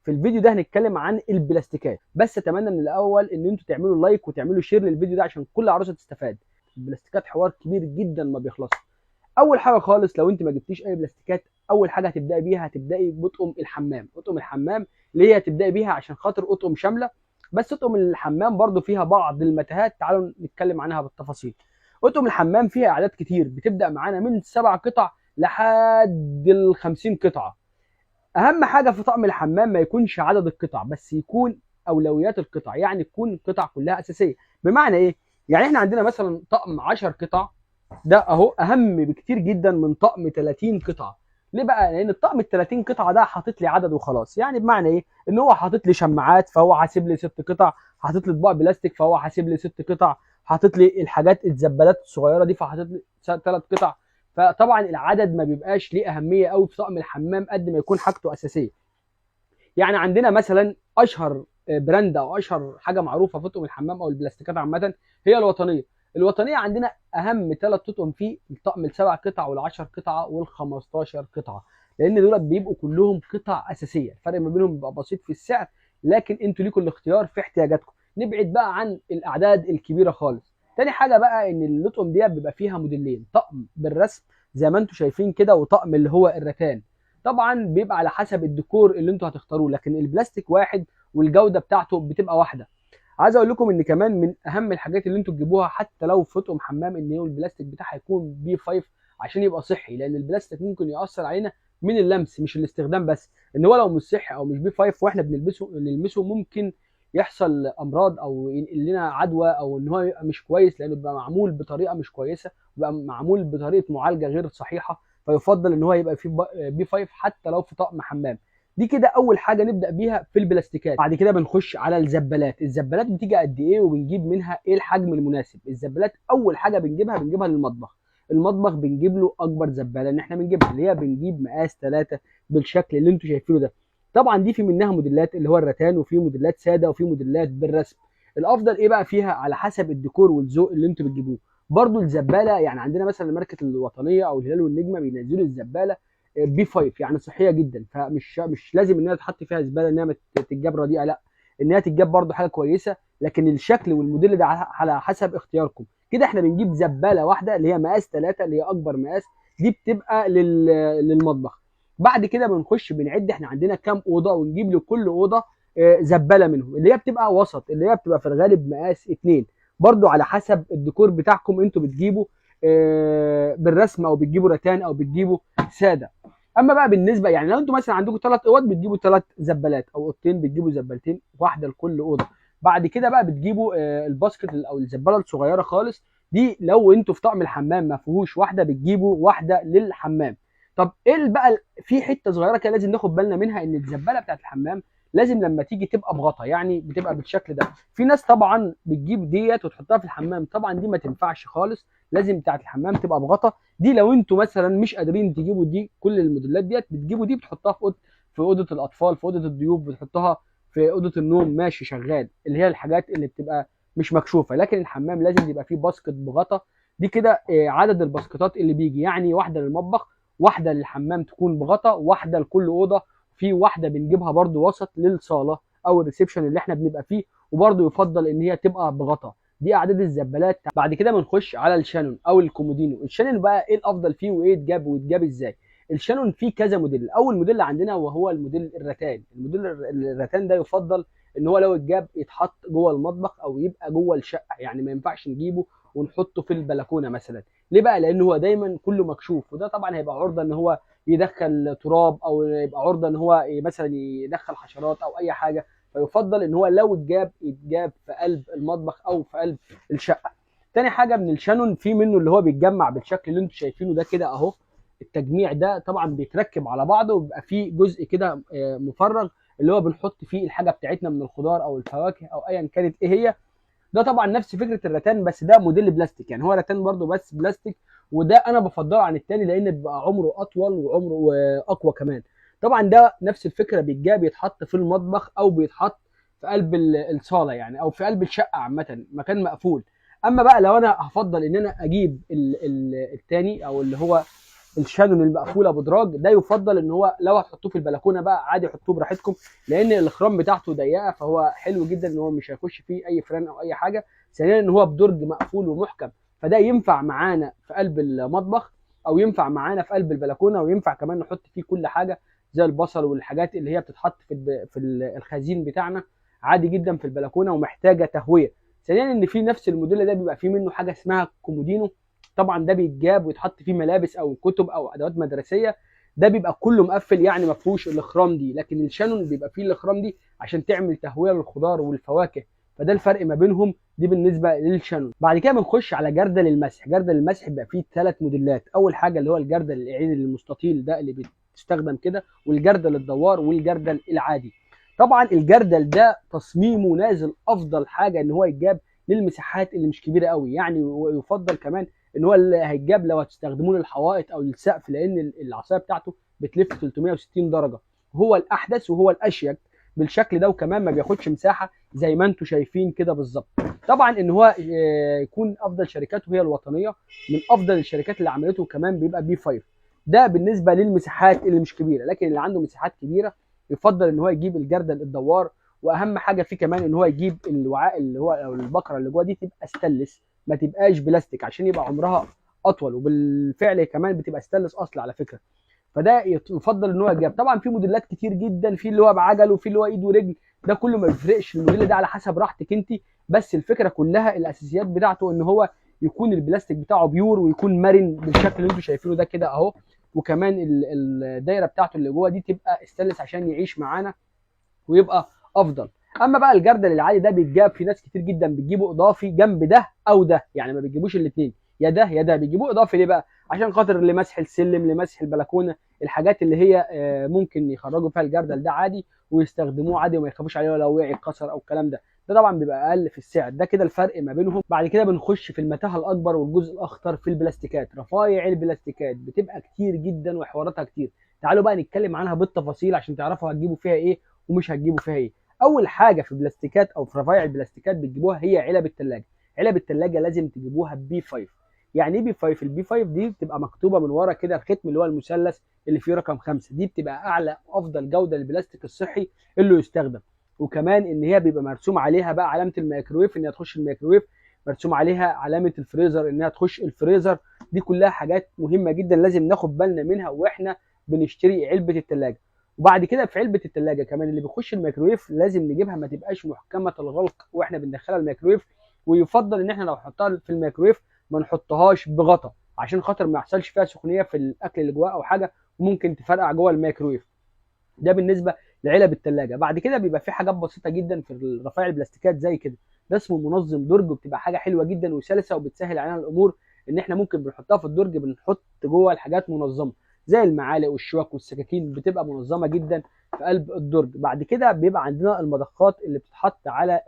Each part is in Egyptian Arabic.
في الفيديو ده هنتكلم عن البلاستيكات، بس اتمنى من الاول ان انتوا تعملوا like وتعملوا share للفيديو ده عشان كل عروسه تستفاد. البلاستيكات حوار كبير جدا ما بيخلصش. اول حاجة خالص، لو انت ما جبتيش اي بلاستيكات، اول حاجة هتبداي بيها هتبداي بطقم الحمام. اطقم الحمام اللي هي هتبداي بيها عشان خاطر اطقم شامله، بس اطقم الحمام برضو فيها بعض المتاهات، تعالوا نتكلم عنها بالتفاصيل. اطقم الحمام فيها اعداد كتير، بتبدا معانا من 7 قطع لحد ال 50 قطعه. اهم حاجة في طقم الحمام ما يكونش عدد القطع، بس يكون اولويات القطع، يعني تكون القطع كلها اساسية. بمعنى ايه؟ يعني احنا عندنا مثلا طقم 10 قطع، ده اهو اهم بكتير جدا من طقم 30 قطعه. ليه بقى؟ لان الطقم ال 30 قطعه ده حاطط لي عدد وخلاص. يعني بمعنى ايه؟ ان هو حاطط لي شماعات فهو حاسب لي 6 قطع، حاطط لي اطباق بلاستيك فهو حاسب لي 6 قطع، حاطط لي الحاجات الزبالات الصغيرة دي فحاطط لي 3 قطع. فطبعا العدد ما بيبقاش ليه اهمية قوي في طقم الحمام قد ما يكون حاجته اساسية. يعني عندنا مثلا اشهر brand او اشهر حاجة معروفة في طقم الحمام او البلاستيكات عامة هي الوطنية. الوطنية عندنا اهم 3 اطقم فيه الطقم ال7 قطع وال10 قطعه وال15 قطعه، لان دول بيبقوا كلهم قطع اساسية. الفرق ما بينهم بيبقى بسيط في السعر، لكن انتوا ليكوا الاختيار في احتياجاتكم. نبعد بقى عن الاعداد الكبيرة خالص. تاني حاجة بقى ان الاطقم دي بيبقى فيها موديلين، طقم بالرسم زي ما انتوا شايفين كده، وطقم اللي هو الرتان. طبعا بيبقى على حسب الديكور اللي انتوا هتختاروه، لكن البلاستيك واحد والجودة بتاعته بتبقى واحدة. عايز اقول لكم ان كمان من اهم الحاجات اللي انتوا تجيبوها حتى لو في طقم حمام ان هو البلاستيك بتاعها يكون B 5 عشان يبقى صحي، لان البلاستيك ممكن ياثر علينا من اللمس مش الاستخدام بس. ان هو لو مش صحي او مش B 5 واحنا نلمسه ممكن يحصل امراض او ينقل لنا عدوى، او ان هو يبقى مش كويس لانه بيبقى معمول بطريقة مش كويسة، بيبقى معمول بطريقة معالجة غير صحيحه. فيفضل ان هو يبقى فيه B 5 حتى لو في طقم حمام. دي كده اول حاجة نبدا بيها في البلاستيكات. بعد كده بنخش على الزبالات. الزبالات بتيجي قد ايه وبنجيب منها ايه الحجم المناسب؟ الزبالات اول حاجة بنجيبها للمطبخ. المطبخ بنجيب له اكبر زبالة ان احنا بنجيبها، اللي هي بنجيب مقاس 3 بالشكل اللي انتوا شايفينه ده. طبعا دي في منها موديلات اللي هو الرتان، وفي موديلات ساده، وفي موديلات بالرسم. الافضل ايه بقى فيها على حسب الديكور والذوق اللي انتوا بتجيبوه. برضو الزبالة يعني عندنا مثلا ماركة الوطنية او الهلال والنجمه بينزلوا الزبالة B 5، يعني صحية جدا، فمش مش لازم انها تحط فيها زبالة انها تتجاب رديئة، لا، انها تتجاب برضو حاجة كويسة، لكن الشكل والموديل ده على حسب اختياركم. كده احنا بنجيب زبالة واحدة اللي هي مقاس 3 اللي هي اكبر مقاس، دي بتبقى للمطبخ. بعد كده بنخش بنعد احنا عندنا كام اوضة، ونجيب لكل اوضة زبالة منهم اللي هي بتبقى وسط، اللي هي بتبقى في الغالب مقاس 2، برضو على حسب الديكور بتاعكم انتوا بتجيبوا بالرسم او بتجيبوا رتان او بتجيبوا ساده. اما بقى بالنسبة يعني لو انتوا مثلا عندكم 3 اوض بتجيبوا 3 زبالات، او اوضتين بتجيبوا زبالتين، واحدة لكل اوضة. بعد كده بقى بتجيبوا ال basket او الزبالة الصغيرة خالص دي، لو انتوا في طقم الحمام ما فيهوش واحدة بتجيبوا واحدة للحمام. طب ايه بقى في حتة صغيرة كده لازم ناخد بالنا منها، ان الزبالة بتاعت الحمام لازم لما تيجي تبقى بغطا، يعني بتبقى بالشكل ده. في ناس طبعا بتجيب ديت وتحطها في الحمام، طبعا دي ما تنفعش خالص، لازم بتاعت الحمام تبقى بغطا. دي لو انتوا مثلا مش قادرين تجيبوا دي كل الموديلات ديت، بتجيبوا دي بتحطها في اوضة الاطفال، في اوضة الضيوف، بتحطها في اوضة النوم، ماشي شغال، اللي هي الحاجات اللي بتبقى مش مكشوفة. لكن الحمام لازم يبقى فيه basket بغطا. دي كده عدد الباسكتات اللي بيجي، يعني واحدة للمطبخ، واحدة للحمام تكون بغطا، واحدة لكل اوضة، في واحدة بنجيبها برضو وسط للصاله او ال reception اللي احنا بنبقى فيه، وبرضو يفضل ان هي تبقى بغطا. دي اعداد الزبالات. بعد كده بنخش على الشانون او الكومودينو. الشانون بقى ايه الافضل فيه وايه اتجاب واتجاب ازاي؟ الشانون فيه كذا موديل. اول موديل عندنا وهو الموديل الرتان. الموديل الرتان ده يفضل ان هو لو اتجاب يتحط جوه المطبخ او يبقى جوه الشقة، يعني ما ينفعش نجيبه ونحطه في البلكونه مثلا. ليه بقى؟ لان هو دايما كله مكشوف، وده طبعا هيبقى عرضه ان هو يدخل تراب، او يبقى عرضه ان هو مثلا يدخل حشرات او اي حاجة. فيفضل ان هو لو اتجاب يتجاب في قلب المطبخ او في قلب الشقة. تاني حاجة من الشانون في منه اللي هو بيتجمع بالشكل اللي انتم شايفينه ده كده اهو. التجميع ده طبعا بيتركب على بعضه، وبيبقى فيه جزء كده مفرغ اللي هو بنحط فيه الحاجة بتاعتنا من الخضار او الفواكه او ايا كانت ايه هي. ده طبعا نفس فكرة الرتان، بس ده موديل بلاستيك، يعني هو رتان برده بس بلاستيك، وده انا بفضله عن التاني لان بيبقى عمره اطول وعمره اقوى كمان. طبعا ده نفس الفكرة، بيتجاب يتحط في المطبخ او بيتحط في قلب الصاله يعني، او في قلب الشقة عامة، مكان مقفول. اما بقى لو انا هفضل ان انا اجيب التاني او اللي هو الشانون المقفولة بدراج. ده يفضل ان هو لو هتحطوه في البلكونه بقى عادي حطوه براحتكم، لان الاخرام بتاعته ضيقه، فهو حلو جدا ان هو مش هيخش فيه اي فران او اي حاجة. ثانيا ان هو بدرج مقفول ومحكم، فده ينفع معانا في قلب المطبخ او ينفع معانا في قلب البلكونه، وينفع كمان نحط فيه كل حاجة زي البصل والحاجات اللي هي بتتحط في الخزين بتاعنا عادي جدا في البلكونه ومحتاجة تهوية. ثانيا ان في نفس الموديل ده بيبقى فيه منه حاجة اسمها كومودينو، طبعا ده بيتجاب ويتحط فيه ملابس او كتب او ادوات مدرسيه، ده بيبقى كله مقفل يعني ما فيهوش الاخرام دي، لكن الشانون بيبقى فيه الاخرام دي عشان تعمل تهوية للخضار والفواكه، فده الفرق ما بينهم. دي بالنسبة للشانون. بعد كده بنخش على جردل المسح. جردل المسح بيبقى فيه 3 موديلات. اول حاجة اللي هو الجردل العين المستطيل ده اللي بيستخدم كده، والجردل الدوار، والجردل العادي. طبعا الجردل ده تصميمه نازل افضل حاجة ان هو يتجاب للمساحات اللي مش كبيرة قوي، يعني ويفضل كمان ان هو اللي هيتجاب لو هتستخدموه للحوائط او للسقف، لان العصاية بتاعته بتلف 360 درجه. هو الاحدث وهو الاشيك بالشكل ده، وكمان ما بياخدش مساحة زي ما انتم شايفين كده بالظبط. طبعا ان هو يكون افضل شركاته هي الوطنية، من افضل الشركات اللي عملته، كمان بيبقى B 5. ده بالنسبة للمساحات اللي مش كبيرة، لكن اللي عنده مساحات كبيرة يفضل ان هو يجيب الجردل الدوار. واهم حاجة فيه كمان ان هو يجيب الوعاء اللي هو او البقرة اللي جوه دي تبقى ستانلس، ما تبقاش بلاستيك عشان يبقى عمرها اطول، وبالفعل كمان بتبقى ستانلس اصلا على فكرة، فده يفضل ان هو يجيب. طبعا في موديلات كتير جدا، في اللي هو بعجل وفي اللي هو ايد ورجل، ده كله ما بيفرقش، الموديل ده على حسب راحتك انت، بس الفكرة كلها الاساسيات بتاعته ان هو يكون البلاستيك بتاعه pure ويكون مرن بالشكل اللي انتم شايفينه ده كده اهو، وكمان الدايرة بتاعته اللي جوه دي تبقى ستانلس عشان يعيش معانا ويبقى افضل. اما بقى الجردل العادي ده بيتجاب، في ناس كتير جدا بتجيبه اضافي جنب ده او ده، يعني ما بتجيبوش الاثنين، يا ده يا ده، بيجيبوه اضافي ليه بقى؟ عشان خاطر لمسح السلم، لمسح البلكونه، الحاجات اللي هي ممكن يخرجوا فيها الجردل ده عادي ويستخدموه عادي وما يخافوش عليه لو وقع اتكسر او الكلام ده. ده طبعا بيبقى اقل في السعر. ده كده الفرق ما بينهم. بعد كده بنخش في المتاهة الاكبر والجزء الاخطر في البلاستيكات. رفايع البلاستيكات بتبقى كتير جدا وحواراتها كتير، تعالوا بقى نتكلم عنها بالتفاصيل عشان تعرفوا هتجيبوا فيها ايه ومش هتجيبوا فيها ايه. اول حاجة في بلاستيكات او في رفايع البلاستيكات بتجيبوها هي علب الثلاجة. علب الثلاجة لازم تجيبوها B 5. يعني ايه B 5؟ ال B 5 دي بتبقى مكتوبة من ورا كده الختم اللي هو المثلث اللي فيه رقم 5، دي بتبقى اعلى وافضل جوده للبلاستيك الصحي اللي يستخدم. وكمان ان هي بيبقى مرسوم عليها بقى علامة الميكروويف انها تخش الميكروويف، مرسوم عليها علامة الفريزر انها تخش الفريزر. دي كلها حاجات مهمة جدا لازم ناخد بالنا منها واحنا بنشتري علبة الثلاجة. وبعد كده في علبة الثلاجة كمان اللي بيخش الميكروويف لازم نجيبها ما تبقاش محكمة الغلق واحنا بندخلها الميكروويف، ويفضل ان احنا لو حطها في الميكروويف ما نحطهاش بغطا عشان خاطر ما يحصلش فيها سخونيه في الاكل اللي جواها او حاجة، وممكن تفرقع جوه الميكروويف. ده بالنسبة لعلب الثلاجة. بعد كده بيبقى في حاجات بسيطة جدا في رفايع البلاستيكات زي كده، ده اسمه منظم درج، وبتبقى حاجة حلوة جدا وسلسه وبتسهل علينا الامور، ان احنا ممكن بنحطها في الدرج، بنحط جوه الحاجات منظمة زي المعالق والشوك والسكاكين، بتبقى منظمة جدا في قلب الدرج. بعد كده بيبقى عندنا المضخات اللي بتتحط على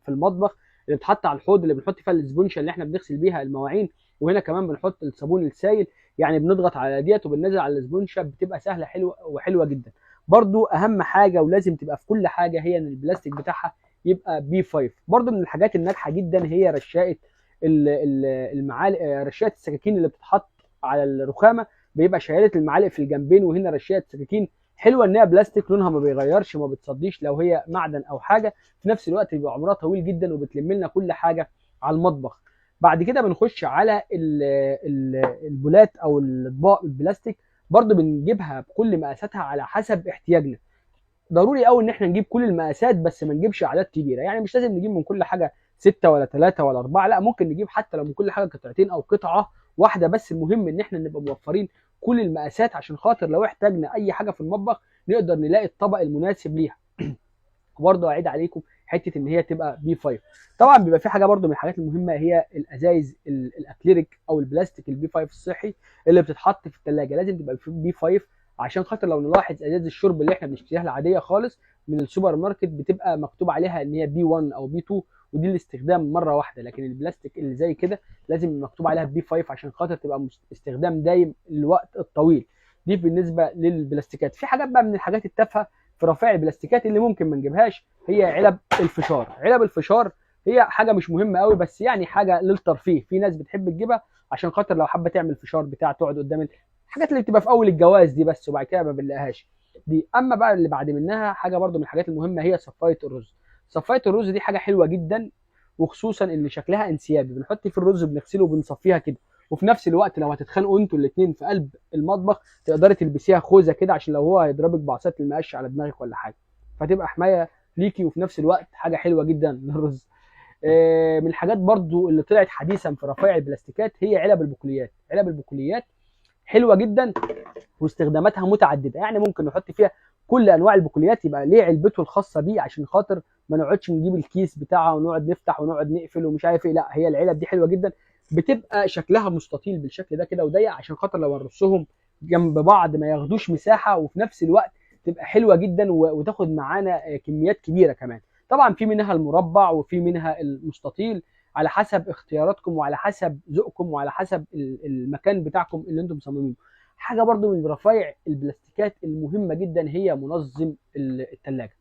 في المطبخ، اللي بتتحط على الحوض اللي بنحط فيها الاسبونشه اللي احنا بنغسل بيها المواعين، وهنا كمان بنحط الصابون السائل، يعني بنضغط على ديت وبننزل على الاسبونشه، بتبقى سهلة حلوة وحلوه جدا. برضو اهم حاجة ولازم تبقى في كل حاجة هي ان البلاستيك بتاعها يبقى B 5. برضو من الحاجات الناجحة جدا هي رشاقه المعالق، رشاقه السكاكين اللي بتتحط على الرخامه، بيبقى شايله المعالق في الجنبين، وهنا رشاقه سكاكين حلوة ان هي بلاستيك لونها ما بيغيرش، ما بتصديش لو هي معدن او حاجة، في نفس الوقت بيبقى عمرها طويل جدا وبتلم لنا كل حاجة على المطبخ. بعد كده بنخش على البولات او الاطباق البلاستيك، برضو بنجيبها بكل مقاساتها على حسب احتياجنا. ضروري قوي ان احنا نجيب كل المقاسات، بس ما نجيبش اعداد كبيرة، يعني مش لازم نجيب من كل حاجة 6 ولا 3 ولا 4، لا ممكن نجيب حتى لو من كل حاجة قطعتين او قطعه واحدة، بس المهم ان احنا نبقى موفرين كل المقاسات عشان خاطر لو احتاجنا اي حاجة في المطبخ نقدر نلاقي الطبق المناسب ليها. برضه اعيد عليكم حتة ان هي تبقى B 5. طبعا بيبقى في حاجة برضه من الحاجات المهمة هي الازايز الاكليريك او البلاستيك ال B 5 الصحي اللي بتتحط في الثلاجة، لازم تبقى B 5 عشان خاطر لو نلاحظ ازايز الشرب اللي احنا بنشتريها العادية خالص من السوبر ماركت بتبقى مكتوب عليها ان هي B 1 او B 2، ودي الاستخدام مرة واحدة، لكن البلاستيك اللي زي كده لازم مكتوب عليها B 5 عشان خاطر تبقى استخدام دايم للوقت الطويل. دي بالنسبة للبلاستيكات. في حاجات بقى من الحاجات التافهة في رفاع البلاستيكات اللي ممكن ما نجيبهاش، هي علب الفشار. علب الفشار هي حاجة مش مهمة قوي، بس يعني حاجة للترفيه، في ناس بتحب تجيبها عشان خاطر لو حابة تعمل فشار بتاع تقعد قدام الحاجات اللي بتبقى في اول الجواز دي بس، وبعد كده ما بنلاقيهاش دي. اما بقى اللي بعد منها حاجة برده من الحاجات المهمة هي صفايه الرز. صفايه الرز دي حاجة حلوة جدا، وخصوصا ان شكلها انسيابي، بنحط في الرز بنغسله وبنصفيها كده، وفي نفس الوقت لو هتتخانقوا انتوا الاثنين في قلب المطبخ تقدري تلبسيها خوذه كده، عشان لو هو هيضربك بعصاية المقش على دماغك ولا حاجة، فتبقى حماية ليكي، وفي نفس الوقت حاجة حلوة جدا للرز. من الحاجات برضو اللي طلعت حديثا في رفايع البلاستيكات هي علب البقوليات. علب البقوليات حلوة جدا واستخداماتها متعددة، يعني ممكن نحط فيها كل انواع البقوليات، يبقى ليه علبته الخاصة بيه عشان خاطر ما نقعدش نجيب الكيس بتاعها ونقعد نفتح ونقعد نقفل ومش عارف ايه. لا، هي العلب دي حلوة جدا، بتبقى شكلها مستطيل بالشكل ده كده وضيق، عشان خاطر لو نرصهم جنب بعض ما ياخدوش مساحة، وفي نفس الوقت تبقى حلوة جدا وتاخد معانا كميات كبيرة كمان. طبعا في منها المربع وفي منها المستطيل، على حسب اختياراتكم وعلى حسب ذوقكم وعلى حسب المكان بتاعكم اللي انتم مصممينه. حاجة برضو من رفايع البلاستيكات المهمة جدا هي منظم الثلاجة.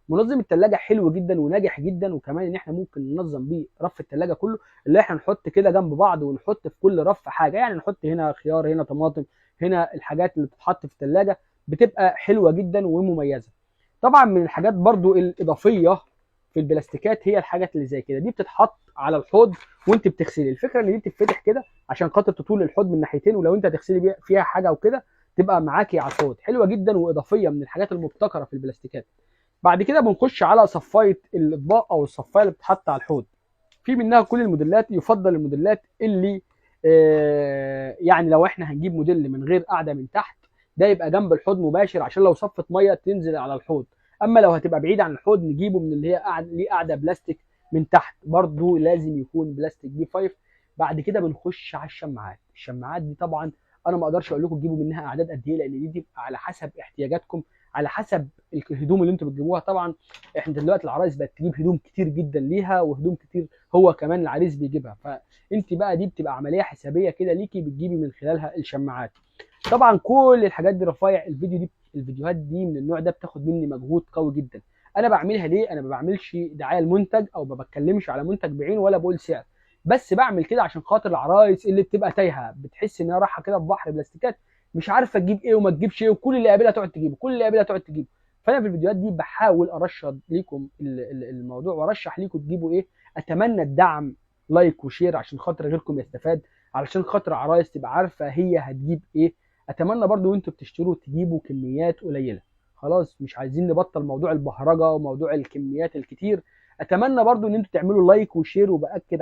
منظم الثلاجة حلو جدا وناجح جدا، وكمان ان احنا ممكن ننظم بيه رف الثلاجة كله، اللي احنا نحط كده جنب بعض ونحط في كل رف حاجة، يعني نحط هنا خيار، هنا طماطم، هنا الحاجات اللي بتتحط في الثلاجة، بتبقى حلوة جدا ومميزة. طبعا من الحاجات برضو الاضافية في البلاستيكات هي الحاجات اللي زي كده، دي بتتحط على الحوض وانت بتغسلي. الفكرة ان دي بتتفتح كده عشان خاطر تطول الحوض من ناحيتين، ولو انت هتغسلي فيها حاجة او كده تبقى معاكي على الحوض. حلوة جدا واضافيه من الحاجات المبتكره في البلاستيكات. بعد كده بنخش على صفايه الاطباق او الصفايه اللي بتتحط على الحوض. في منها كل الموديلات، يفضل الموديلات اللي يعني لو احنا هنجيب موديل من غير قاعدة من تحت ده يبقى جنب الحوض مباشر، عشان لو صفت مية تنزل على الحوض. اما لو هتبقى بعيد عن الحوض نجيبه من اللي هي ليه قاعدة بلاستيك من تحت، برضو لازم يكون بلاستيك بي 5. بعد كده بنخش على الشماعات. الشماعات دي طبعا انا ما اقدرش اقول لكم تجيبوا منها اعداد قد ايه، لان دي بتبقى على حسب احتياجاتكم، على حسب الهدوم اللي انتوا بتجيبوها. طبعا احنا دلوقتي العرايس بقت تجيب هدوم كتير جدا ليها، وهدوم كتير هو كمان العريس بيجيبها، فانت بقى دي بتبقى عملية حسابيه كده ليكي بتجيبي من خلالها الشماعات. طبعا كل الحاجات دي رفايع الفيديو دي، الفيديوهات دي من النوع ده بتاخد مني مجهود قوي جدا. انا بعملها ليه؟ انا ما بعملش دعاية لمنتج او ما بتكلمش على منتج بعينه ولا بقول سعر، بس بعمل كده عشان خاطر العرايس اللي بتبقى تايهه، بتحس انها رايحة كده في بحر بلاستيكات، مش عارفه تجيب ايه وما تجيبش ايه، وكل اللي قابلها تقعد تجيبه، كل اللي قابلها تقعد تجيبه. فانا في الفيديوهات دي بحاول ارشد ليكم الموضوع وارشح ليكم تجيبوا ايه. اتمنى الدعم، like و share، عشان خاطر غيركم يستفاد، علشان خاطر عرايس تبقى عارفه هي هتجيب ايه. اتمنى برضو وانتوا بتشتروا تجيبوا كميات قليله، خلاص مش عايزين نبطل موضوع البهرجه وموضوع الكميات الكتير. اتمنى برضو ان انتوا تعملوا like و share، وباكد